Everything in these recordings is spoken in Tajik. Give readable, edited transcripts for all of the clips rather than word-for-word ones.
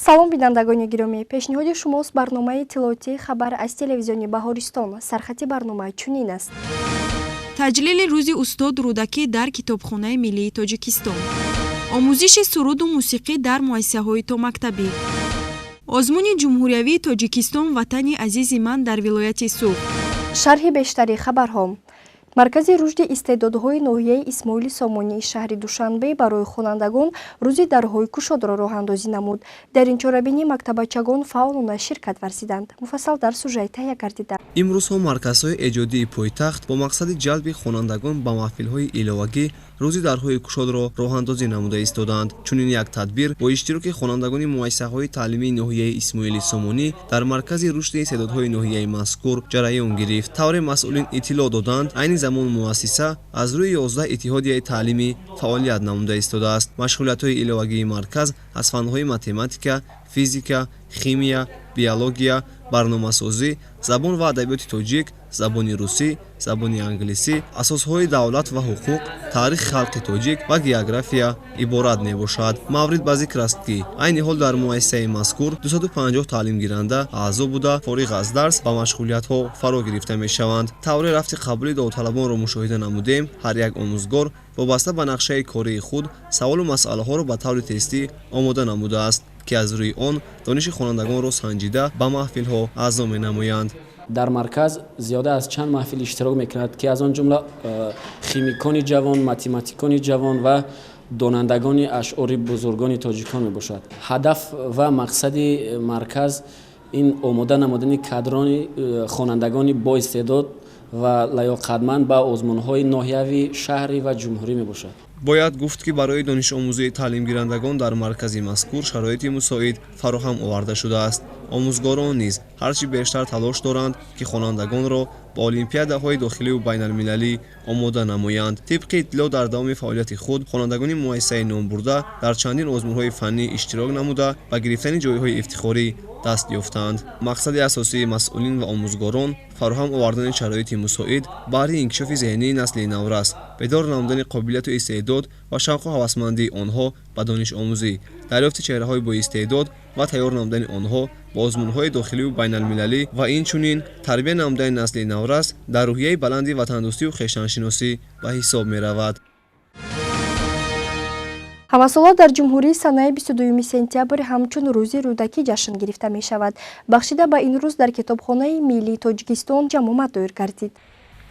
Салом, бинандагони гиромӣ! Пешниҳоди шумост барномаи иттилоотии «Хабар» аз телевизиони Баҳористон. Сархати барнома чунин аст. Таҷлили рӯзи устод Рӯдакӣ дар Китобхонаи миллии Тоҷикистон, омӯзиши суруду мусиқӣ дар муассисаҳои томактабӣ, озмуни ҷумҳуриявии «Тоҷикистон ватани азизи ман» дар вилояти Суғд. Шарҳи бештари хабарҳо. Маркази рушди истеъдодҳои ноҳияи Исмоили Сомонии шаҳри Душанбе барои хонандагон рӯзи дарҳои кушодро роҳандозӣ намуд. Дар ин чорабинӣ мактабачагон фаъолона ширкат варзиданд. Муфассал дар сюжет таҳия гардида. Имрӯзҳо марказҳои эҷодии пойтахт бо мақсади ҷалби хонандагон ба маҳфилҳои иловагӣ рӯзи дарҳои кушодро роҳандозӣ намуда истодаанд. Чунин як тадбир бо иштироки хонандагони муассисаҳои таълимии ноҳияи Исмоили Сомонӣ дар маркази рушди истеъдодҳои ноҳияи мазкур ҷараён гирифт. Тавре масъулин иттилоъ доданд, айни замон муассиса аз рӯи 11 иттиҳодияи таълимӣ фаъолият намуда истодааст. Машғулиятҳои иловагии марказ аз фанҳои математика, физика, химия, биология, барномасозӣ, забон ва адабиёти тоҷик, забони русӣ, забони англисӣ, асосҳои давлат ва ҳуқуқ, таърихи халқи тоҷик ва география иборат мебошад. Маврид ба зикр аст, ки айни ҳол дар муассисаи мазкур 250 таълимгиранда аъзо буда, фориғ аз дарс ба машғулиятҳо фаро гирифта мешаванд. Тавре рафти қабули довталабонро мушоҳида намудем, ҳар як омӯзгор вобаста ба нақшаи кории худ саволу масъалаҳоро ба таври тестӣ омода намудааст, ки аз рӯи он дониши хонандагонро санҷида, ба маҳфилҳо аъзо менамоянд. Дар марказ зиёда аз чанд маҳфил иштирок мекунад, ки аз он ҷумла химикони ҷавон, математикони ҷавон ва донандагони ашъори бузургони тоҷикон мебошад. Ҳадаф ва мақсади марказ ин омода намудани кадрони хонандагони боистеъдод ва лаёқатманд ба озмунҳои ноҳиявӣ, шаҳрӣ ва ҷумҳурӣ мебошад. Бояд гуфт, ки барои донишомӯзии таълимгирандагон дар маркази мазкур шароити мусоид фароҳам оварда шудааст. Омӯзгорон низ ҳарчи бештар талош доранд, ки хонандагонро ба олимпиадаҳои дохиливу байналмилалӣ омода намоянд. Тибқи иттилоъ, дар давоми фаъолияти худ хонандагони муассисаи номбурда дар чандин озмунҳои фаннӣ иштирок намуда, ба гирифтани ҷойҳои ифтихорӣ даст ёфтанд. Мақсади асосии масъулин ва омӯзгорон фароҳам овардани шароити мусоид баҳри инкишофи зеҳнии насли наврас, бедор намудани қобилияту истеъдод ва шавқу ҳавасмандии онҳо ба донишомӯзӣ, дарёфти чеҳраҳои боистеъдод ва тайёр намудани онҳо ба озмунҳои дохиливу байналмилалӣ ва инчунин тарбия намудани насли наврас дар рӯҳияи баланди ватандӯстию хештаншиносӣ ба ҳисоб меравад. Ҳамасола дар ҷумҳурӣ санаи 22 сентябр ҳамчун рӯзи Рӯдакӣ ҷашн гирифта мешавад. Бахшида ба ин рӯз дар Китобхонаи миллии Тоҷикистон ҷамъомад доир гардид.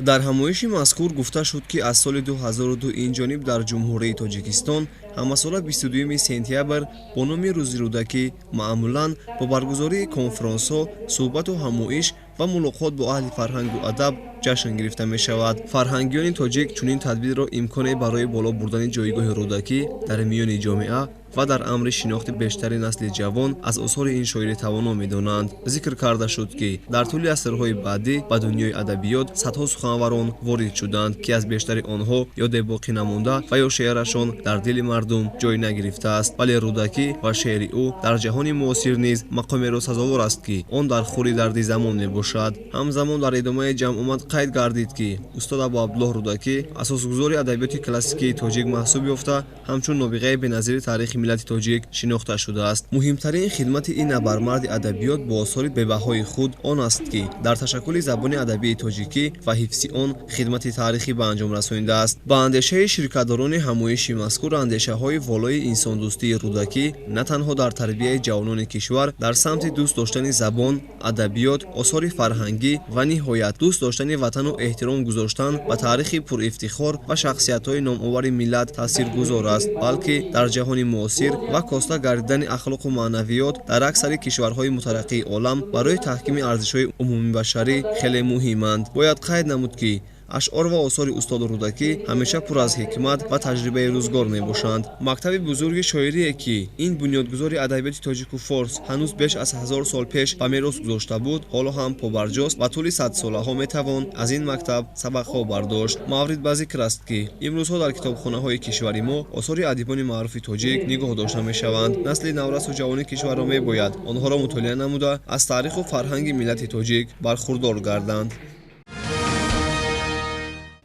Дар ҳамоиши мазкур гуфта шуд, ки аз соли 2002 инҷониб дар Ҷумҳурии Тоҷикистон ҳамасола 22 сентябр бо номи рӯзи Рӯдакӣ маъмулан бо баргузории конфронсҳо, суҳбату ҳамоиш ва мулоқот бо аҳли фарҳангу адаб ҷашн гирифта мешавад. Фарҳангиёни тоҷик чунин тадбирро имконе барои боло бурдани ҷойгоҳи Рӯдакӣ дар миёни ҷомеа ва дар амри шинохти бештари насли ҷавон аз осори ин шоири тавоно медонанд. Зикр карда шуд, ки дар тӯли асрҳои баъдӣ ба дунёи адабиёт садҳо суханварон ворид шуданд, ки аз бештари онҳо ёде боқӣ намонда ва ё шеърашон дар дили мардум ҷой нагирифтааст, вале Рӯдакӣ ва шеъри ӯ дар ҷаҳони муосир низ мақомеро сазовор аст, ки он дар хури дарди замон мебошад. Ҳамзамон дар идомаи ҷамъомад қайд гардид, ки устод Абу Абдуллоҳ Рӯдакӣ асосгузори адабиёти классикии тоҷик маҳсуб ёфта, ҳамчун нобиғаи беназири таърихи миллати тоҷик шинохта шудааст. Муҳимтарин хидмати ин абармарди адабиёт бо осори бебаҳои худ он аст, ки дар ташаккули забони адабии тоҷикӣ ва ҳифзи он хидмати таърихӣ ба анҷом расонидааст. Ба андешаи ширкатдорони ҳамоиши мазкур, андешаҳои волои инсондӯстии Рӯдакӣ на танҳо дар тарбияи ҷавонони кишвар дар самти дӯст доштани забон, адабиёт, осори фарҳангӣ ва ниҳоят дӯст доштани ватану эҳтиром гузоштан ба таърихи пурифтихор ва шахсиятҳои номовари миллат таъсиргузор аст, балки дар ҷаҳони муосир ва коста гардидани ахлоқу маънавиёт дар аксари кишварҳои мутараққии олам барои таҳкими арзишҳои умумибашарӣ хеле муҳиманд. Бояд қайд намуд, ки ашъор ва осори устод Рӯдакӣ ҳамеша пур аз ҳикмат ва таҷрибаи рӯзгор мебошанд. Мактаби бузурги шоирие, ки ин бунёдгузори адабиёти тоҷику форс ҳанӯз беш аз 1000 сол пеш ба мерос гузошта буд, ҳоло ҳам побарҷост ва тӯли садсолаҳо метавон аз ин мактаб сабақҳо бардошт. Маврид ба зикр аст, ки имрӯзҳо дар китобхонаҳои кишвари мо осори адибони маъруфи тоҷик нигоҳ дошта мешаванд. Насли наврасу ҷавони кишварро мебояд онҳоро мутолиа намуда, аз таъриху фарҳанги миллати тоҷик бархурдор гарданд.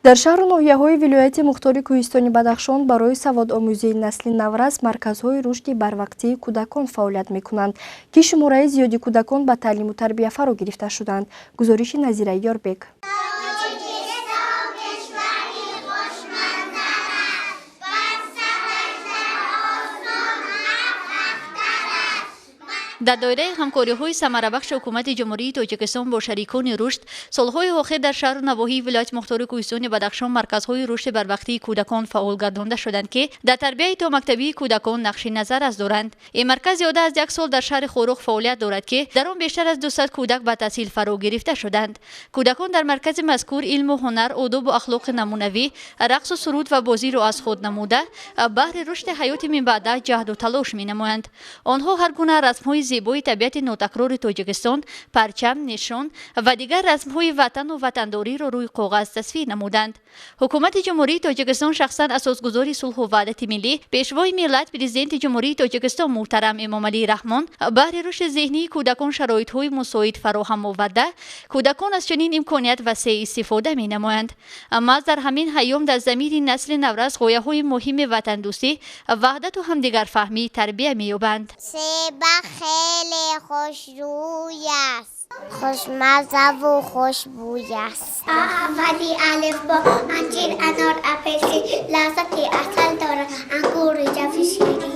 Дар шаҳру ноҳияҳои вилояти мухтори Кӯҳистони Бадахшон барои саводомӯзии насли наврас марказҳои рушди барвақтии кӯдакон фаъолият мекунанд, ки шумораи зиёди кӯдакон ба таълиму тарбия фаро гирифта шуданд. Гузориши Назира Ёрбек. Дар доираи ҳамкориҳои самарабахши ҳукумати Ҷумҳурии Тоҷикистон бо шарикони рушд, солҳои охир дар шаҳру навоҳии вилояти мухтори Кӯҳистони Бадахшон марказҳои рушди барвақтии кӯдакон фаъол гардонда шуданд, ки дар тарбияи томактабии кӯдакон нақши назаррас доранд. Ин марказ зиёда аз як сол дар шаҳри Хоруғ фаъолият дорад, ки дар он бештар аз 200 кӯдак ба таҳсил фаро гирифта шуданд. Кӯдакон дар маркази мазкур илму ҳунар, одобу ахлоқи намунавӣ, рақсу суруд ва бозиро аз худ намуда, баҳри рушди ҳаёти минбаъда ҷаҳду талош менамоянд. Онҳо ҳар гуна расмҳои зебои табиати нотакрори Тоҷикистон, парчам, нишон ва дигар расмҳои ватану ватандориро рӯи коғаз тасвир намуданд. Ҳукумати Ҷумҳурии Тоҷикистон, шахсан асосгузори сулҳу ваҳдати миллӣ, Пешвои миллат, Президенти Ҷумҳурии Тоҷикистон муҳтарам Эмомалӣ Раҳмон баҳри рушди зеҳнии кӯдакон шароитҳои мусоид фароҳам оварда, кӯдакон аз чунин имконият васеъ истифода менамоянд. Маҳз дар ҳамин ҳайём дар замири насли наврас ғояҳои муҳими ватандӯстӣ, ваҳдату ҳамдигарфаҳмӣ тарбия меёбанд. Хеле хушрӯй аст, хушмаззаву хушбӯй аст. Аввали алифбо анҷир, анор, апелсин, лаззати асал дорад ангури ҷави ширин.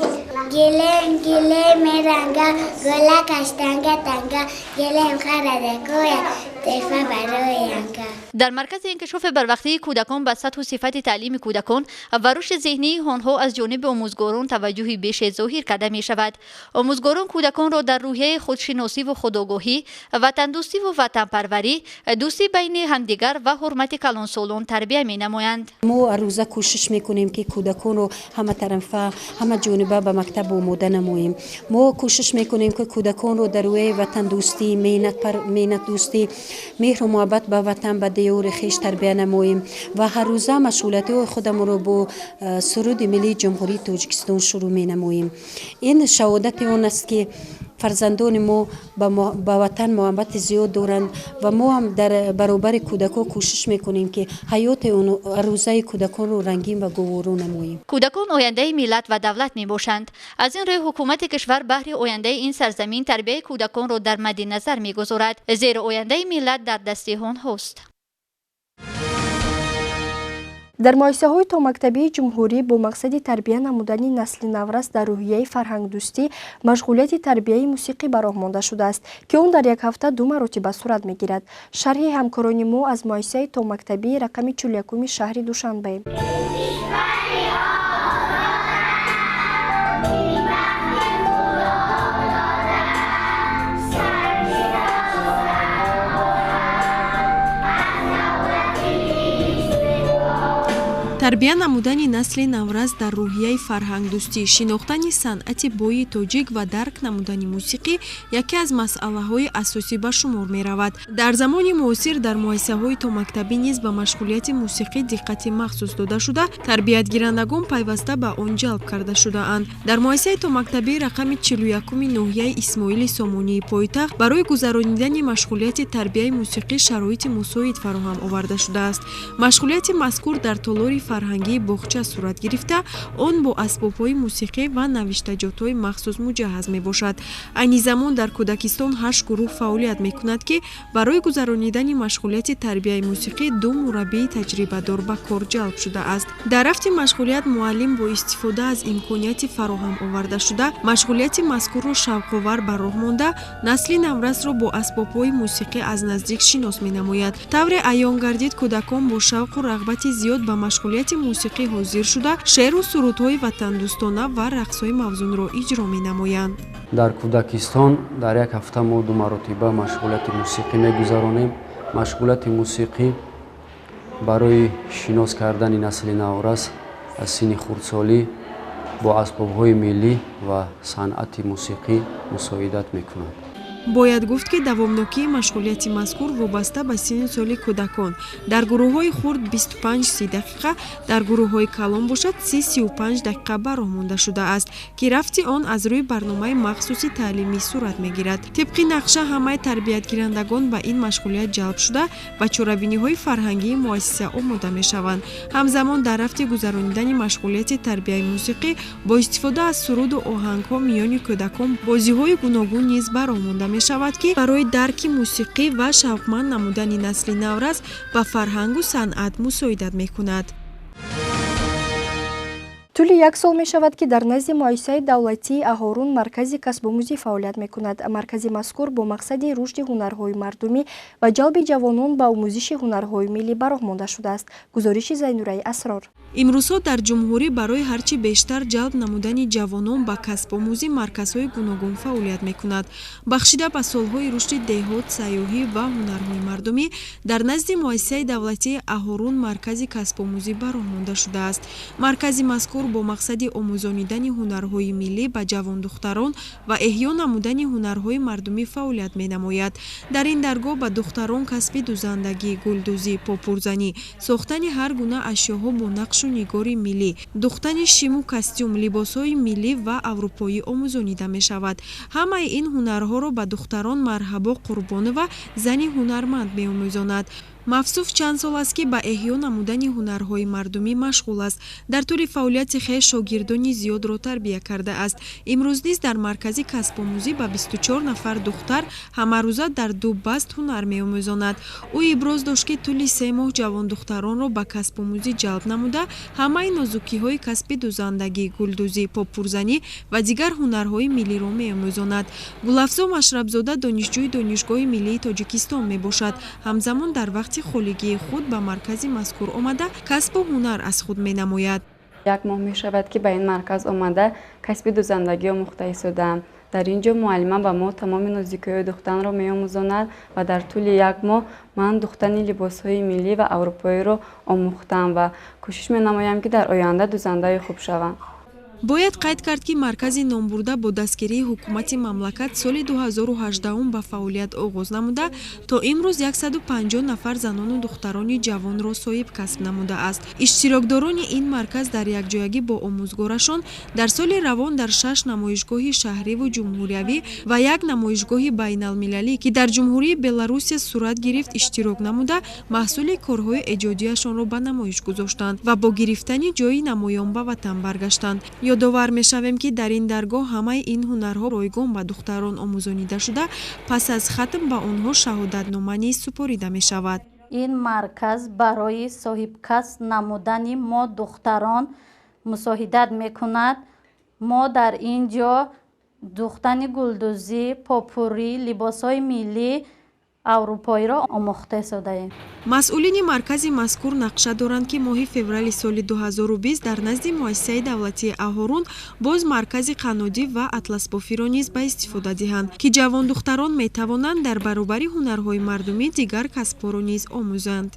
Гилем гилем ранга, гулакаш танга танга, гилем харада кӯя, тӯҳфа барои анга. Дар маркази инкишофи барвақтии кӯдакон ба сатҳу сифати таълими кӯдакон ва рушди зеҳнии онҳо аз ҷониби омӯзгорон таваҷҷӯҳи беше зоҳир карда мешавад. Омӯзгорон кӯдаконро дар рӯҳияи худшиносиву худогоҳӣ, ватандӯстиву ватанпарварӣ, дӯстӣ байни ҳамдигар ва ҳурмати калонсолон тарбия менамоянд. Мо ҳаррӯза кӯшиш мекунем, ки кӯдаконро ҳаматарафа, ҳамаҷониба ба мактаб омода намоем. Мо кӯшиш мекунем, ки кӯдаконро дар рӯҳияи ватандӯстӣ, меҳнатдӯстӣ, меҳру муҳаббат ба ватан, ба диёри хеш тарбия намоем ва ҳаррӯза машғулиятҳои худамонро бо суруди миллии Ҷумҳурии Тоҷикистон шурӯъ менамоем. Ин шаҳодати он аст, ки фарзандони мо ба ватан муҳаббати зиёд доранд ва мо ҳам дар баробари кӯдакон кӯшиш мекунем, ки ҳаёти ҳаррӯзаи кӯдаконро рангин ва гуворо намоем. Кӯдакон ояндаи миллат ва давлат мебошанд. Аз ин рӯй ҳукумати кишвар баҳри ояндаи ин сарзамин тарбияи кӯдаконро дар мадди назар мегузорад, зеро ояндаи миллат дар дасти онҳост. Дар муассисаҳои томактабии ҷумҳурӣ бо мақсади тарбия намудани насли наврас дар рӯҳияи фарҳангдӯстӣ машғулияти тарбияи мусиқӣ ба роҳ монда шудааст, ки он дар як ҳафта 2 маротиба сурат мегирад. Шарҳи ҳамкорони мо аз муассисаи томактабии рақами 41 шаҳри Душанбе. Тарбия намудани насли наврас дар рӯҳияи фарҳангдӯстӣ, шинохтани санъати бои тоҷик ва дарк намудани мусиқӣ яке аз масъалаҳои асосӣ ба шумор меравад. Дар замони муосир дар муассисаҳои томактабӣ низ ба машғулияти мусиқӣ диққати махсус дода шуда, тарбиятгирандагон пайваста ба он ҷалб карда шудаанд. Дар муассисаи томактабӣ рақами 41 ноҳияи Исмоили Сомонии пойтахт барои гузаронидани машғулияти тарбияи мусиқӣ шароити мусоид фароҳам оварда шудааст. Машғулияти мазкур дар толори фарҳангии боғча сурат гирифта, он бо асбобҳои мусиқӣ ва навиштаҷотҳои махсус муҷаҳҳаз мебошад. Айни замон дар кӯдакистон 8 гурӯҳ фаъолият мекунад, ки барои гузаронидани машғулияти тарбияи мусиқӣ 2 мураббии таҷрибадор ба кор ҷалб шудааст. Дар рафти машғулият муаллим бо истифода аз имконияти фароҳам овардашуда машғулияти мазкурро шавқовар ба роҳ монда, насли наврасро бо асбобҳои мусиқӣ аз наздик шинос менамояд. Тавре аён гардид, кӯдакон бо шавқу рағбати зиёд ба машғулияти мусиқӣ ҳозир шуда, шеъру сурудҳои ватандӯстона ва рақсҳои мавзунро иҷро менамоянд. Дар кӯдакистон дар як ҳафта мо 2 маротиба машғулияти мусиқӣ мегузаронем. Машғулияти мусиқӣ барои шинос кардани насли наврас аз синни хурдсолӣ бо асбобҳои миллӣ ва санъати мусиқӣ мусоидат мекунад. Бояд гуфт, ки давомнокии машғулияти мазкур вобаста ба синну соли кӯдакон: дар гурӯҳҳои хурд 25-30 дақиқа, дар гурӯҳҳои калон бошад 30-35 дақиқа ба роҳ монда шудааст, ки рафти он аз рӯи барномаи махсуси таълимӣ сурат мегирад. Тибқи нақша, ҳамаи тарбиятгирандагон ба ин машғулият ҷалб шуда, ба чорабиниҳои фарҳангии муассиса омода мешаванд. Ҳамзамон, дар рафти гузаронидани машғулияти тарбияи мусиқӣ бо истифода аз суруду оҳангҳо миёни кӯдакон бозиҳои гуногун низ ба роҳ монда мешавад, ки барои дарки мусиқӣ ва шавқманд намудани насли наврас ба фарҳангу санъат мусоидат мекунад. Тӯли як сол мешавад, ки дар назди муассисаи давлатии Аҳорун маркази касбомӯзӣ фаъолият мекунад. Маркази мазкур бо мақсади рушди ҳунарҳои мардумӣ ва ҷалби ҷавонон ба омӯзиши ҳунарҳои миллӣ ба роҳ монда шудааст. Гузориши Зайнураи Асрор. Имрӯзҳо дар ҷумҳурӣ барои ҳарчи бештар ҷалб намудани ҷавонон ба касбомӯзӣ марказҳои гуногун фаъолият мекунад. Бахшида ба солҳои рушди деҳот, сайёҳӣ ва ҳунарҳои мардумӣ, дар назди муассисаи давлатии Аҳорун маркази касбомӯзӣ ба роҳ монда шудааст. Маркази мазкур бо мақсади омӯзонидани ҳунарҳои миллӣ ба ҷавондухтарон ва эҳё намудани ҳунарҳои мардумӣ фаъолият менамояд. Дар ин даргоҳ ба духтарон касби дузандагӣ, гулдӯзӣ, попурзанӣ, сохтани ҳар гуна ашёҳо бо нақшу нигори миллӣ, духтани шиму костюм, либосҳои миллӣ ва аврупоӣ омӯзонида мешавад. Ҳамаи ин ҳунарҳоро ба духтарон Марҳабо Қурбонова, зани ҳунарманд, меомӯзонад. Мавсуф чанд сол аст, ки ба эҳё намудани ҳунарҳои мардумӣ машғул аст. Дар тӯли фаъолияти хеш шогирдони зиёдро тарбия кардааст. Имрӯз низ дар маркази касбомӯзӣ ба 24 нафар духтар ҳамарӯза дар ду баст ҳунар меомӯзонад. Ӯ иброз дошт, ки тӯли 3 моҳ ҷавондухтаронро ба касбомӯзӣ ҷалб намуда, ҳамаи нозукиҳои касби дузандагӣ, гулдӯзӣ, попурзанӣ ва дигар ҳунарҳои миллиро меомӯзонад. Гулафзо Машрабзода донишҷӯи Донишгоҳи миллии Тоҷикистон мебошад. Ҳамзамон, дар вақти холигии худ ба маркази мазкур омада, касбу ҳунар аз худ менамояд. Як моҳ мешавад, ки ба ин марказ омада, касби дузандагӣ омӯхта истодаам. Дар ин ҷо муаллима ба мо тамоми нозикиҳои духтанро меомӯзонад ва дар тӯли як моҳ ман духтани либосҳои миллӣ ва аврупоиро омӯхтам ва кӯшиш менамоям, ки дар оянда дузандаи хуб шавам. Бояд қайд кард, ки маркази номбурда бо дастгирии ҳукумати мамлакат соли 2018 ба фаъолият оғоз намуда, то имрӯз 150 нафар занону духтарони ҷавонро соҳиб касб намудааст. Иштирокдорони ин марказ дар якҷоягӣ бо омӯзгорашон дар соли равон дар шаш намоишгоҳи шаҳриву ҷумҳуриявӣ ва як намоишгоҳи байналмилалӣ, ки дар Ҷумҳурии Беларусия сурат гирифт, иштирок намуда, маҳсули корҳои эҷодияшонро ба намоиш гузоштанд ва бо гирифтани ҷойи намоён ба ватан баргаштанд. Ёдовар мешавем, ки дар ин даргоҳ ҳамаи ин ҳунарҳо ройгон ба духтарон омӯзонида шуда, пас аз хатм ба онҳо шаҳодатнома низ супорида мешавад. Ин марказ барои соҳибкасб намудани мо духтарон мусоидат мекунад. Мо дар ин ҷо духтани гулдӯзӣ, попурӣ, либосҳои миллӣ, аврупоиро омӯхта истодаем. Масъулини маркази мазкур нақша доранд, ки моҳи феврали соли 2020 дар назди муассисаи давлатии Аҳорун боз маркази қаннодӣ ва атласбофиро низ ба истифода диҳанд, ки ҷавондухтарон метавонанд дар баробари ҳунарҳои мардумӣ дигар касбҳоро низ омӯзанд.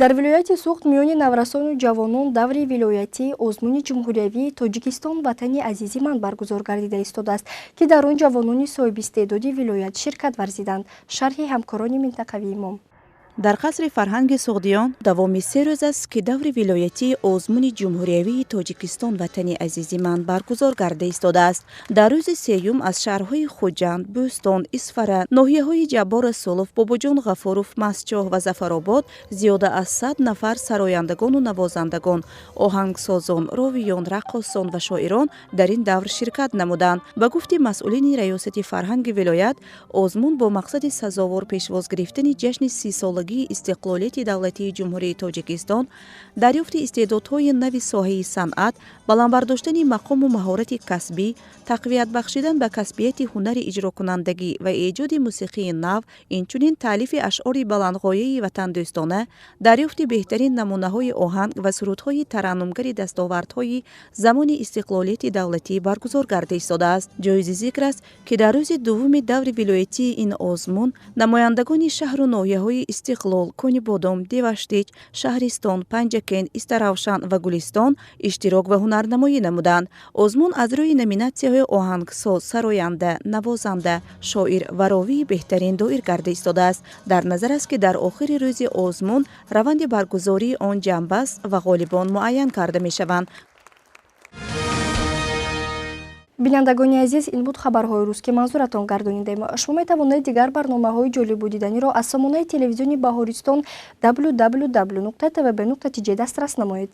Дар вилояти Суғд миёни наврасону ҷавонон даври вилоятии озмуни ҷумҳуриявии «Тоҷикистон ватани азизи ман» баргузор гардида истодааст, ки дар он ҷавонони соҳибистеъдоди вилоят ширкат варзиданд. Шарҳи ҳамкорони минтақавии мо. Дар қасри фарҳанги Суғдиён давоми 3 рӯз аст, ки даври вилоятии озмуни ҷумҳуриявии «Тоҷикистон ватани азизи ман» баргузор гарда истодааст. Дар рӯзи сеюм аз шаҳрҳои Хуҷанд, Бӯстон, Исфара, ноҳияҳои Ҷаббор Расулов, Бобоҷон Ғафуров, Мастчоҳ ва Зафаробод зиёда аз 100 нафар сарояндагону навозандагон, оҳангсозон, ровиён, раққосон ва шоирон дар ин давр ширкат намуданд. Ба гуфти масъулини раёсати фарҳанги вилоят, озмун бо мақсади сазовор пешвоз гирифтани ҷашни 30-солагии истиқлолияти давлатии Ҷумҳурии Тоҷикистон, дарёфти истеъдодҳои нави соҳаи санъат, баланд бардоштани мақому маҳорати касбӣ, тақвият бахшидан ба касбияти ҳунари иҷрокунандагӣ ва эҷоди мусиқии нав, инчунин таълифи ашъори баландғояи ватандӯстона, дарёфти беҳтарин намунаҳои оҳанг ва сурудҳои тараннумгари дастовардҳои замони истиқлолияти давлатӣ баргузор гарда истодааст. Ҷоизи зикр аст, ки дар рӯзи дуввуми даври вилоятии ин озмун намояндагони шаҳру ноҳияҳои Истиқлол, Конибодом, Деваштич, Шаҳристон, Панҷакент, Истаравшан ва Гулистон иштирок ва ҳунарнамоӣ намуданд. Озмун аз рӯи номинатсияҳои оҳангсоз, сароянда, навозанда, шоир ва ровии беҳтарин доир карда истодааст. Дар назар аст, ки дар охири рӯзи озмун раванди баргузории он ҷамъбаст ва ғолибон муайян карда мешаванд. Бинандагони азиз, ин буд хабарҳои рӯз, ки манзуратон гардонидем. Шумо метавонед дигар барномаҳои ҷолибу диданиро аз сомонаи телевизиони Баҳористон www.tvb.tj дастрас намоед.